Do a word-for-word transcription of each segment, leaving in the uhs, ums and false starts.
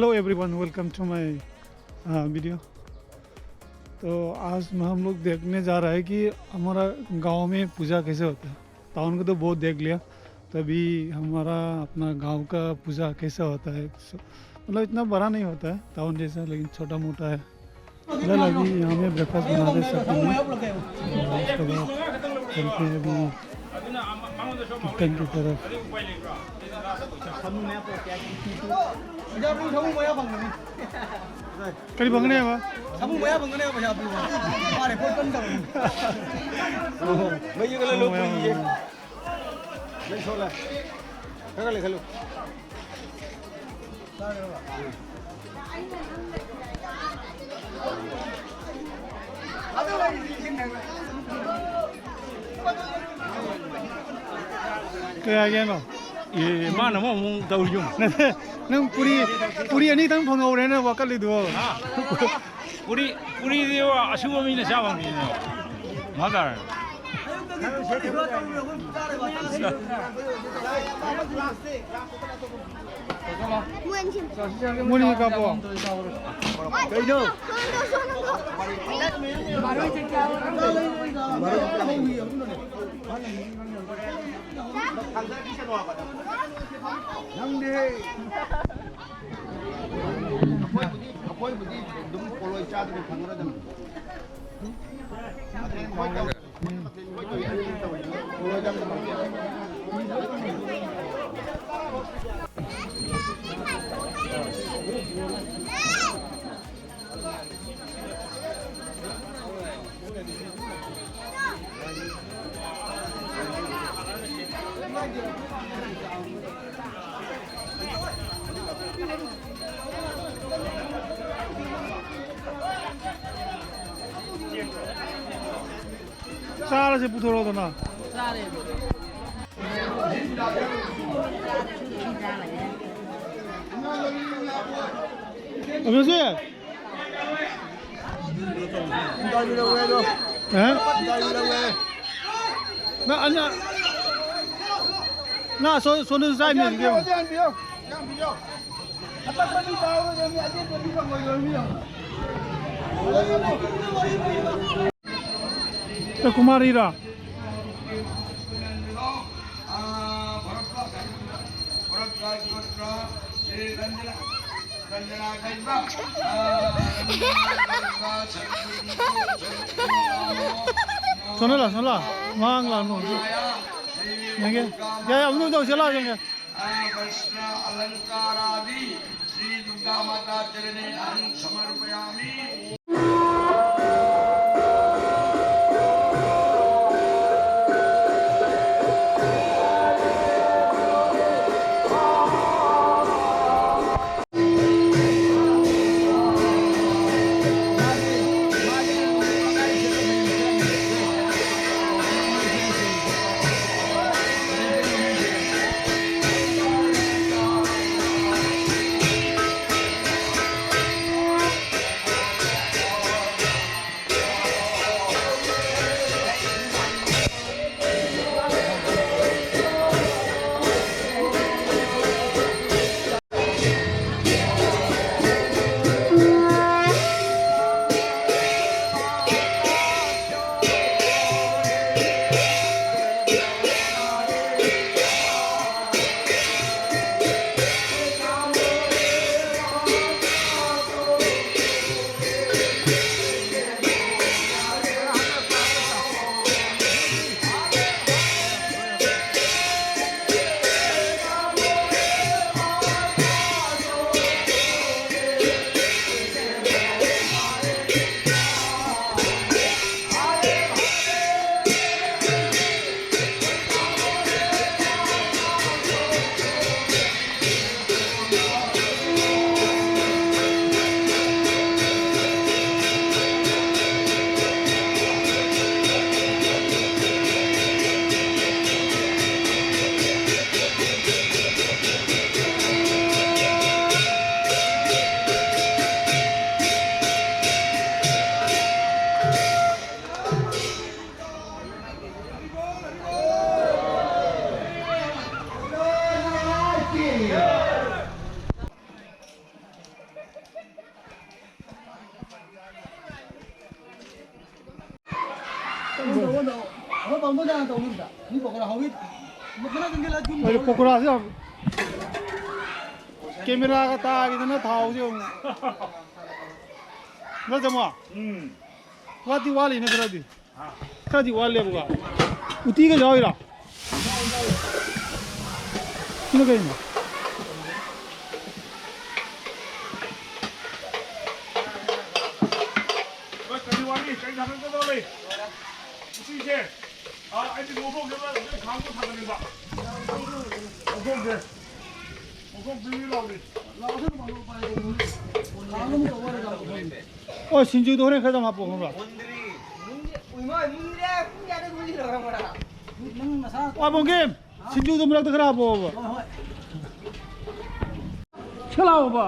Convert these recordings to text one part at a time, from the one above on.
Hello everyone, welcome to my uh, video. तो आज मैं हम लोग देखने जा रहा है कि हमारा गांव में पूजा कैसे होता है। टाउन को तो बहुत देख लिया, तो अभी हमारा अपना गांव का पूजा कैसा होता है। So, मतलब इतना बड़ा नहीं होता है टाउन जैसा, लेकिन छोटा मोटा है। फिलहाल अभी यहाँ में ब्रेकफास्ट बना रहे सब लोग। और उसके बाद चलते हैं अभी किचन की तरफ। ꯀꯔꯤ ꯐꯪꯒꯅꯦꯕ? ꯁꯥꯃꯨ ꯃꯌꯥ ꯐꯪꯒꯅꯦꯕ ꯄꯩꯁꯥ ꯄꯤꯌꯨ꯫ ꯃꯥꯅꯦ, ꯄꯣꯠ ꯀꯟꯗꯕꯅꯤ꯫ ꯃꯩꯁꯦ ꯈꯔ ꯂꯧ, ꯄꯨꯏꯌꯦ꯫ ꯃꯩ ꯁꯣꯜꯂꯦ꯫ ꯈꯔ ꯈꯔ ꯂꯩꯈꯠꯂꯨ꯫ ꯀꯩ ꯍꯥꯏꯒꯦ ꯍꯥꯏꯅꯣ? ꯑꯦ, ꯃꯥꯅ ꯑꯃꯨꯛ, ꯑꯃꯨꯛ ꯇꯧꯔꯤ ꯌꯦꯡꯉꯨ꯫ ꯅꯪ ꯄꯨꯔꯤ, ꯄꯨꯔꯤ ꯑꯅꯤꯇꯪ ꯐꯪꯍꯧꯔꯦꯅ ꯋꯥꯀꯠꯂꯤꯗꯨꯕꯣ꯫ ꯍꯥ? ꯄꯨꯔꯤ, ꯄꯨꯔꯤꯗꯤ ꯑꯁꯨꯕ ꯃꯤꯅ ꯆꯥꯕ ꯃꯤꯅꯦ꯫ ꯃꯥ ꯇꯥꯔꯦ꯫ ꯃꯣꯏꯅꯤ ꯀꯥꯞꯄꯣ꯫ ꯀꯩꯅꯣ? ꯅꯪꯗꯤ꯫ ꯑꯩꯈꯣꯏꯕꯨꯗꯤ, ꯑꯩꯈꯣꯏꯕꯨꯗꯤ ꯑꯗꯨꯝ ꯄꯣꯂꯣꯏ ꯆꯥꯗꯅ ꯈꯪꯅꯔꯗꯝꯅꯤ꯫ ꯆꯥꯔꯁꯦ, ꯄꯨꯊꯣꯔꯛꯑꯣꯗꯅ꯫ ꯆꯥꯔꯦ꯫ ꯑꯗꯨꯁꯦ꯫ ꯍꯥ? ꯅꯪ ꯑꯅ-, ꯅꯪ ꯑꯁꯣ-, ꯁꯣꯝꯗꯁꯨ ꯆꯥꯏꯅꯦ ꯍꯧꯖꯤꯛ ꯌꯦꯡꯉꯣ꯫ ꯀꯨꯃꯥꯔꯤꯔꯥ? ꯁꯣꯝꯗ ꯂꯥꯎ, ꯁꯣꯝꯗ ꯂꯥꯎ꯫ ꯃꯥꯡ ꯂꯥꯎ, ꯅꯣꯡꯁꯤ꯫ ꯌꯦꯡꯒꯦ꯫ ꯌꯥ, ꯌꯥ, ꯃꯅꯨꯡ ꯇꯧꯁꯤ ꯂꯥꯎ, ꯌꯦꯡꯒꯦ꯫ ꯀ꯭ꯔꯤꯁ꯭ꯅ ꯑꯂꯪꯀꯥꯔꯥꯗꯤ ꯁ꯭ꯔꯤ ꯗꯨꯔꯒꯥ ꯃꯥꯇꯥ ꯆꯔꯅꯦ ꯑꯍꯝ ꯁꯃꯔꯄꯌꯥꯃꯤ꯫ ꯑꯩꯈꯣꯏ ꯄꯥꯡꯒꯜꯗ ꯍꯥꯟꯅ ꯇꯧꯅꯤꯗ꯫ ꯃꯤ ꯄꯀꯣꯔꯥ ꯍꯧꯋꯤ꯫ ꯃꯅꯥ ꯆꯪꯁꯤꯜꯂ ꯌꯨꯝ ꯍꯣꯏ, ꯌꯧꯔꯦ꯫ ꯄꯀꯣꯔꯥꯁꯦ ꯌꯥꯝ ꯀꯦꯃꯦꯔꯥꯒ ꯇꯥꯈꯤꯗꯅ ꯊꯥꯎꯁꯦ ꯑꯃꯨꯛ꯫ ꯅꯠꯇ꯭ꯔꯃꯣ? ꯎꯝ꯫ ꯋꯥꯠꯇꯤ ꯋꯥꯠꯂꯤꯅꯦ ꯈꯔꯗꯤ꯫ ꯈꯔꯗꯤ ꯋꯥꯠꯂꯦꯕꯀꯣ꯫ ꯎꯇꯤꯒ ꯌꯥꯎꯔꯤꯔꯣ? ꯁꯤꯅ ꯀꯩꯅꯣ? ꯍꯣꯏ, ꯀꯔꯤ ꯋꯥꯠꯂꯤ? ꯀꯔꯤ ꯊꯥꯡꯒꯠꯀꯗꯧꯔꯤ? ꯎꯇꯤꯁꯦ꯫ ꯑꯥ, ꯑꯩꯗꯤ ꯂꯧꯊꯣꯛꯀꯦꯕ, ꯑꯗꯨ ꯈꯥꯡꯗꯣ ꯊꯥꯡꯒꯠꯅꯤꯡꯕ꯫ ꯂꯧꯊꯣꯛꯀꯦ꯫ ꯂꯧꯊꯣꯛꯄꯤꯔꯤ ꯂꯥꯎꯗꯤ꯫ ꯑꯣ, ꯁꯤꯡꯖꯨꯗꯣ ꯍꯣꯔꯦꯟ ꯈꯔ ꯌꯥꯝ ꯍꯥꯞꯄꯣ, ꯈꯪꯕ꯭ꯔꯥ? ꯎꯏꯃꯥ, ꯃꯨꯟꯗ꯭ꯔꯦ꯫ ꯄꯨꯡ ꯀꯌꯥꯗ ꯃꯨꯜꯂꯤꯅꯣ ꯈꯪꯕ꯭ꯔꯥ? ꯅꯪ ꯅꯁꯥ ꯋꯥꯕꯣꯡꯒꯤꯝ, ꯁꯤꯡꯖꯨꯗꯣ ꯃꯔꯛꯇ ꯈꯔ ꯍꯥꯞꯄꯣꯕ꯫ ꯍꯣꯏ, ꯍꯣꯏ꯫ ꯁꯤ ꯂꯥꯛꯑꯣꯕ꯫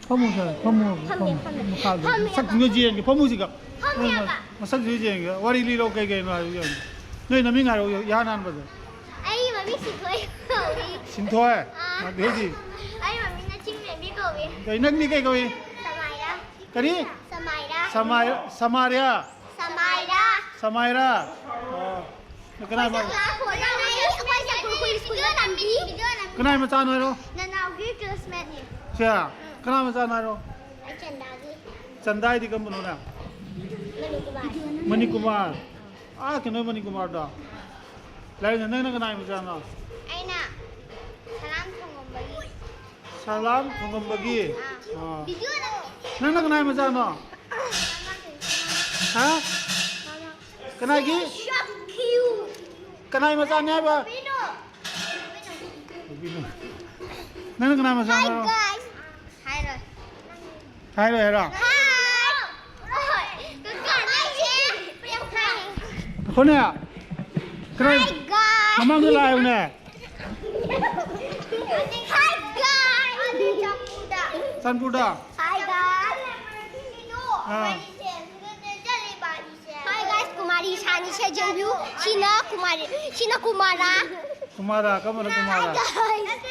ꯐꯝꯃꯨ, ꯁꯥꯔ, ꯐꯝꯃꯨ, ꯐꯝꯃꯦ, ꯐꯝꯃꯨ꯫ ꯐꯝꯃꯦ꯫ ꯃꯈꯥꯗ꯫ ꯐꯝꯃꯦ, ꯃꯁꯛꯇꯨ ꯐꯝꯃꯦ꯫ ꯌꯦꯡꯒꯦ, ꯐꯝꯃꯨ ꯁꯤꯒ꯫ ꯐꯝꯃꯦꯕ꯫ ꯃꯁꯛꯇꯨ ꯌꯦꯡꯒꯦ꯫ ꯋꯥꯔꯤ ꯂꯤꯔꯣ, ꯀꯩ ꯀꯩꯅꯣ ꯍꯥꯏꯕ ꯌꯦꯡꯒꯦ꯫ ꯅꯣꯏ ꯅꯃꯤꯡ ꯍꯥꯏꯔꯛꯑꯣ, ꯏꯍꯥꯟ ꯍꯥꯟꯕꯗ꯫ ꯑꯩ ꯃꯃꯤꯡ ꯁꯤꯟꯊꯣꯏ ꯀꯧꯏ꯫ ꯁꯤꯟꯊꯣꯏ? ꯑꯥ꯫ ꯃꯥꯗꯤ ꯍꯧꯖꯤꯛ? ꯑꯩ ꯃꯃꯤꯡꯅ ꯆꯤꯡꯂꯦꯝꯕꯤ ꯀꯧꯏ꯫ ꯀꯩ, ꯅꯪꯗꯤ ꯀꯩ ꯀꯧꯏ? ꯁꯃꯥꯏꯔꯥ꯫ ꯀꯔꯤ? ꯁꯃꯥꯏꯔꯥ꯫ ꯁꯃꯥꯏ-, ꯁꯃꯥꯔꯤꯌꯥ? ꯁꯃꯥꯏꯔꯥ꯫ ꯁꯃꯥꯏꯔꯥ? ꯑꯣ꯫ ꯀꯅꯥ ꯃ-, ꯑꯩꯈꯣꯏ ꯁ꯭ꯀꯨꯜ ꯈꯨꯗꯤꯡꯃꯛ ꯇꯝꯕꯤ꯫ ꯀꯅꯥꯏ ꯃꯆꯥꯅꯣ ꯍꯥꯏꯔꯣ? ꯅꯅꯥꯎꯒꯤ ꯀ꯭ꯂꯥꯁꯃꯦꯠꯅꯤ꯫ ꯁꯦ, ꯀꯅꯥ ꯃꯆꯥꯅꯣ ꯍꯥꯏꯔꯣ? ꯑꯩ ꯆꯟꯗꯥꯒꯤ꯫ ꯆꯟꯗꯥ ꯍꯥꯏꯗꯤ ꯀꯔꯝꯕꯅꯣꯅꯦ? ꯃꯅꯤꯀꯨꯃꯥꯔ꯫ ꯃꯅꯤꯀꯨꯃꯥꯔ꯫ ꯑꯥ, ꯀꯩꯅꯣ ꯃꯅꯤꯀꯨꯃꯥꯔꯗꯣ? ꯂꯥꯏꯔꯤꯛ ꯅꯪꯅ ꯀꯅꯥꯏ ꯃꯆꯥꯅꯣ? ꯑꯩꯅ ꯁꯂꯥꯝ ꯊꯣꯡꯉꯝꯕꯒꯤ꯫ ꯁꯂꯥꯝ ꯊꯣꯡꯉꯝꯕꯒꯤ? ꯑꯥ꯫ ꯑꯥ꯫ ꯚꯤꯗꯤꯑꯣꯗ ꯅꯪꯅ ꯀꯅꯥꯏ ꯃꯆꯥꯅꯣ? ꯍꯥ? ꯀꯅꯥꯒꯤ? ꯀꯅꯥꯏ ꯃꯆꯥꯅꯤ ꯍꯥꯏꯕ? ꯅꯪꯅ ꯀꯅꯥꯏ ꯃꯆꯥꯅꯣ? Hi guys. ꯍꯥꯏꯔꯣꯏ꯫ ꯍꯥꯏꯔꯣꯏ ꯍꯥꯏꯔꯣ? Hi. ꯑꯩꯈꯣꯏꯅꯦ? ꯀꯅꯥꯏ? Hi guys. ꯃꯃꯥꯡꯗ ꯂꯥꯛꯑꯦꯕꯅꯦ꯫ Hi guys. ꯆꯥꯟꯄꯨꯔꯗ? Hi guys. ꯑꯥ꯫ Hi guys, ꯀꯨꯃꯥꯔꯤ ꯏꯁꯥꯅꯤ ꯁꯦ ꯖꯦꯟꯕꯤꯌꯨ꯫ ꯁꯤꯅ ꯀꯨꯃꯥꯔꯤ, ꯁꯤꯅ ꯀꯨꯃꯥꯔꯥ꯫ ꯀꯨꯃꯥꯔꯥ, ꯀꯔꯝꯕꯅ ꯀꯨꯃꯥꯔꯥ? Hi guys.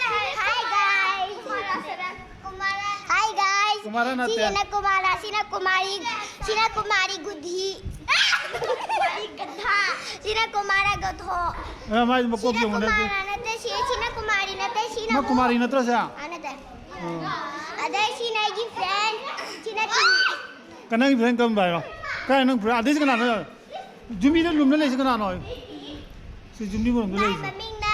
Hi guys. Hi guys. ꯀꯨꯃꯥꯔꯥ ꯅꯠꯇꯦ꯫ ꯁꯤꯁꯤꯅ ꯀꯨꯃꯥꯔꯥ, ꯁꯤꯅ ꯀꯨꯃꯥꯔꯤ, ꯁꯤꯅ ꯀꯨꯃꯥꯔꯤ ꯒꯨꯗꯤ꯫ ꯀꯨꯃꯥꯔꯤ ꯒꯙꯥ꯫ ꯁꯤꯅ ꯀꯨꯃꯥꯔ ꯒꯣꯊꯣ꯫ ꯑꯦ, ꯃꯥꯏꯗꯤ ꯃꯀꯣꯛ ꯁꯤꯅ ꯌꯦꯡꯉꯨꯅꯦ ꯑꯗꯨ꯫ ꯀꯨꯃꯥꯔ ꯅꯠꯇꯦ, ꯁꯤ, ꯁꯤꯅ ꯀꯨꯃꯥꯔꯤ ꯅꯠꯇꯦ, ꯁꯤꯅ ꯃꯥ ꯑꯃꯨꯛ ꯀꯨꯃꯥꯔꯤ ꯅꯠꯇ꯭ꯔꯣ ꯁꯦ? ꯑꯥ, ꯅꯠꯇꯦ꯫ ꯑꯣ꯫ ꯑꯗꯩ ꯁꯤꯅ ꯑꯩꯒꯤ friend, ꯁꯤꯅ ꯇꯤꯃꯤ꯫ ꯀꯅꯥꯒꯤ friend ꯀꯔꯝꯕ ꯍꯥꯏꯔꯣ? ꯀꯥꯏ ꯅꯪ friend? ꯑꯗꯩꯁꯤ ꯀꯅꯥꯅꯣ? ꯌꯨꯝꯕꯤꯗ ꯂꯨꯝꯅ ꯂꯩꯁꯤ ꯀꯅꯥꯅꯣ? ꯁꯤ ꯌꯨꯝꯕꯤ ꯃꯔꯣꯝꯗ ꯃꯥꯏ ꯂꯩꯁꯤ꯫ ꯃꯃꯤꯡꯅ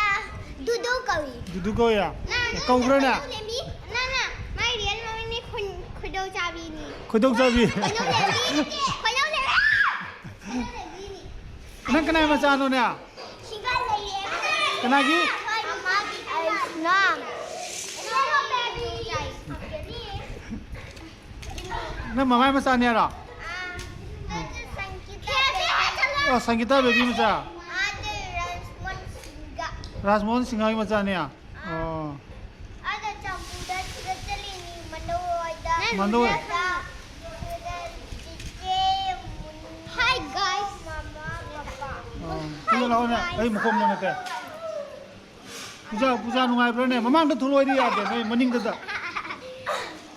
ꯗꯨꯗꯨ ꯀꯧꯏ꯫ ꯗꯨꯗꯨ ꯀꯧꯏ? ꯅ, ꯅ, ꯀꯧꯕ꯭ꯔꯅꯦ? ꯈꯣꯏꯗꯧ ꯂꯦꯝꯕꯤ꯫ ꯅ, ꯅ, ꯃꯥꯏ real ꯃꯃꯤꯡꯅꯤ ꯈꯨꯟ-, ꯈꯣꯏꯗꯧ ꯆꯥꯕꯤꯅꯤ꯫ ꯈꯣꯏꯗꯧ ꯆꯥꯕꯤ? ꯈꯣꯏꯗꯧ ꯂꯦꯝꯕꯤ ꯅꯠꯇꯦ, ꯈꯣꯏꯗꯧ ꯂꯦꯝꯕꯤ꯫ ꯈꯣꯏꯗꯧ ꯂꯦꯝꯕꯤꯅꯤ꯫ ꯅꯪ ꯀꯅꯥꯏ ꯃꯆꯥꯅꯣꯅꯦ? ꯁꯤꯒ ꯂꯩꯌꯦ꯫ ꯀꯅꯥꯒꯤ? ꯃꯃꯥꯒꯤ꯫ ꯑꯩꯁꯤꯅ꯫ ꯅꯪ ꯃꯃꯥꯏ ꯃꯆꯥꯅꯦ ꯍꯥꯏꯔꯣ? ꯑꯥ꯫ ꯑꯣ, ꯁꯪꯒꯤꯇꯥ baby ꯃꯆꯥ? ꯑꯥ, ꯑꯗꯨ ꯔꯥꯖꯃꯣꯍꯟ ꯁꯤꯡꯒ꯫ ꯔꯥꯖꯃꯣꯍꯟ ꯁꯤꯡꯍꯒꯤ ꯃꯆꯥꯅꯦ? ꯑꯥ꯫ ꯑꯣ꯫ ꯑꯗ ꯆꯝꯐꯨꯗ ꯁꯤꯗ ꯆꯠꯂꯤꯅꯤ, ꯃꯟꯗꯧ ꯍꯣꯏꯗ꯫ ꯃꯟꯗꯧ ꯍꯣꯏ꯫ ꯁꯤꯗ, ꯁꯤꯗ ꯆꯤꯆꯦ, ꯃꯨꯟ-, Hi, guys꯫ ꯃꯃꯥ, ꯄꯄꯥ꯫ ꯑꯣ, ꯁꯤꯗ ꯂꯥꯛꯑꯣꯅꯦ, ꯑꯩ ꯃꯈꯣꯡ ꯃꯣꯏ ꯅꯠꯇꯦ꯫ ꯄꯨꯖꯥ, ꯄꯨꯖꯥ ꯅꯨꯡꯉꯥꯏꯕ꯭ꯔꯥꯅꯦ? ꯃꯃꯥꯡꯗ ꯊꯣꯛꯂꯛꯑꯣꯗꯤ ꯌꯥꯗꯦ, ꯅꯣꯏ ꯃꯅꯤꯡꯗꯨꯗ꯫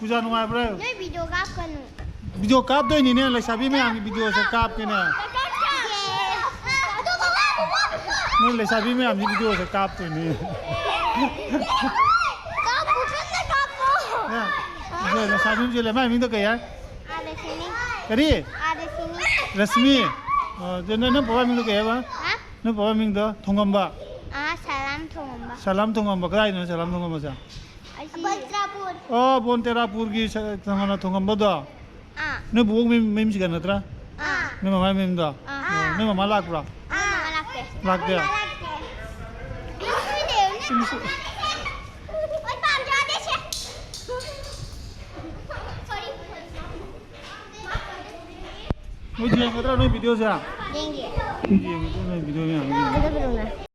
ꯄꯨꯖꯥ ꯅꯨꯡꯉꯥꯏꯕ꯭ꯔꯥ? ꯅꯣꯏ video ꯀꯥꯞꯀꯅꯨ꯫ Video ꯀꯥꯞꯇꯣꯏꯅꯤꯅꯦ, ꯂꯩꯁꯥꯕꯤ ꯃꯌꯥꯝꯒꯤ videoꯁꯦ ꯀꯥꯞꯀꯦꯅꯦ꯫ ꯅꯣꯏ ꯂꯩꯁꯥꯕꯤ ꯃꯌꯥꯝꯁꯤ videoꯁꯦ ꯀꯥꯞꯇꯣꯏꯅꯤ꯫ ꯀꯥꯞꯄꯨ, ꯀꯟꯅ ꯀꯥꯞꯄꯨ꯫ ꯑꯦ, ꯂꯩꯁꯥꯕꯤ ꯑꯃꯁꯨ ꯂꯩ, ꯃꯥꯏ ꯃꯤꯡꯗꯣ ꯀꯩ ꯍꯥꯏ? ꯑꯥꯗꯁꯤꯅꯤ꯫ ꯀꯔꯤ? ꯑꯥꯗꯁꯤꯅꯤ꯫ ꯔꯁꯃꯤ꯫ ꯑꯣ, ꯑꯗꯨ ꯅꯪ, ꯅꯪ ꯄꯄꯥ ꯃꯤꯡꯗꯣ ꯀꯩ ꯍꯥꯏꯕ? ꯍꯥ? ꯅꯣꯏ ꯄꯄꯥ ꯃꯤꯡꯗꯣ? ꯊꯣꯡꯉꯝꯕ? ꯑꯥ, ꯁꯂꯥꯝ ꯊꯣꯡꯉꯝꯕ꯫ ꯁꯂꯥꯝ ꯊꯣꯡꯉꯝꯕ꯫ ꯀꯗꯥꯏꯗꯅꯣ ꯁꯂꯥꯝ ꯊꯣꯡꯉꯝꯕꯁꯦ? ꯑꯁꯤ ꯕꯟꯇ꯭ꯔꯥꯄꯨꯔ꯫ ꯑꯣ, ꯕꯣꯟꯇꯦꯔꯥꯄꯨꯔꯒꯤ ꯁ-, ꯀꯩꯅꯣꯅ ꯊꯣꯡꯉꯝꯕꯗꯣ? ꯑꯥ꯫ ꯅꯣꯏ ꯕꯣꯕꯣꯛ ꯃꯌꯨꯝ, ꯃꯌꯨꯝꯁꯤꯒ ꯅꯠꯇ꯭ꯔꯥ? ꯑꯥ꯫ ꯅꯣꯏ ꯃꯃꯥ ꯃꯌꯨꯝꯗꯣ? ꯑꯥ꯫ ꯑꯣ, ꯅꯣꯏ ꯃꯃꯥ ꯂꯥꯛꯄ꯭ꯔꯣ? ꯑꯥ, ꯃꯃꯥ ꯂꯥꯛꯇꯦ꯫ ꯂꯥꯛꯇꯦ? ꯃꯃꯥ ꯂꯥꯛꯇꯦ꯫ ꯁꯤ, ꯁꯤ, ꯁꯤ꯫ ꯍꯣꯏ, ꯄꯥꯝꯖꯗꯦ ꯁꯦ꯫ Sorry꯫ ꯅꯣꯏ ꯌꯦꯡꯒꯗ꯭ꯔꯥ ꯅꯣꯏ videoꯁꯦ? ꯌꯦꯡꯒꯦ꯫ ꯌꯦꯡꯒꯗ꯭ꯔꯥ ꯅꯣꯏ video ꯃꯌꯥꯝ ꯌꯦꯡꯒꯦ꯫ ꯀꯩꯗꯧꯕꯤꯔꯨꯅ?